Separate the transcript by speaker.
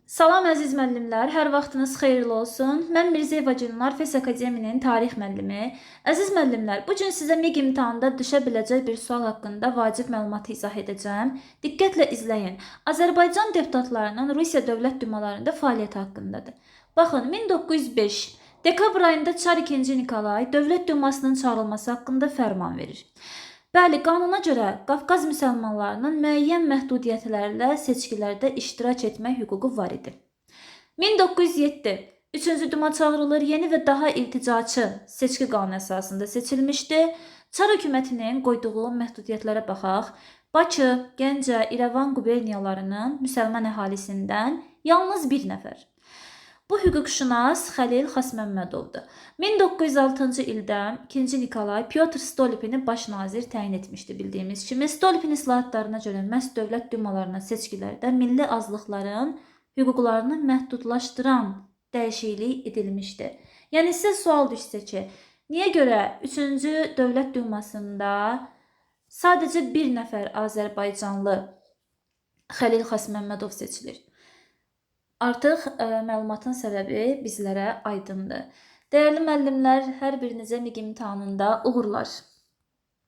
Speaker 1: Salam əziz müəllimlər, hər vaxtınız xeyirli olsun. Mən Mirzəyeva Gülnar, FES Akademinin tarix müəllimi. Əziz müəllimlər, bu gün sizə MİQ imtahanında düşə biləcək bir sual haqqında vacib məlumatı izah edəcəm. Diqqətlə izləyin. Azərbaycan deputatlarının Rusiya Dövlət Dumalarında fəaliyyəti haqqındadır. Baxın, 1905 dekabr ayında Çar II Nikolay Dövlət Dumasının çağırılması haqqında fərman verir. Bəli, qanuna görə Qafqaz müsəlmanlarının müəyyən məhdudiyyətlərlə seçkilərdə iştirak etmək hüququ var idi. 1907 3-cü Duma çağırılır, yeni və daha ilticaçı seçki qanunu əsasında seçilmişdi. Çar hökumətinin qoyduğu məhdudiyyətlərə baxaq. Bakı, Gəncə, İrəvan quberniyalarının müsəlman əhalisindən yalnız bir nəfər. Bu hüquqşünas Xəlil Xasməmmədovdur. 1906-cı ildə 2-ci Nikolay Pyotr Stolypini baş nazir təyin etmişdi bildiyimiz kimi. Stolypin islahatlarına görə məhz dövlət dumalarına seçkilərdə milli azlıqların hüquqlarını məhdudlaşdıran dəyişiklik edilmişdi. Yəni sizə sual düşsə ki, niyə görə 3-cü Dövlət Dumasında sadəcə bir nəfər Azərbaycanlı Xəlil Xasməmmədov seçilir? Artıq məlumatın səbəbi bizlərə aydındır. Dəyərli müəllimlər, hər birinizə MİQ imtahanında uğurlar.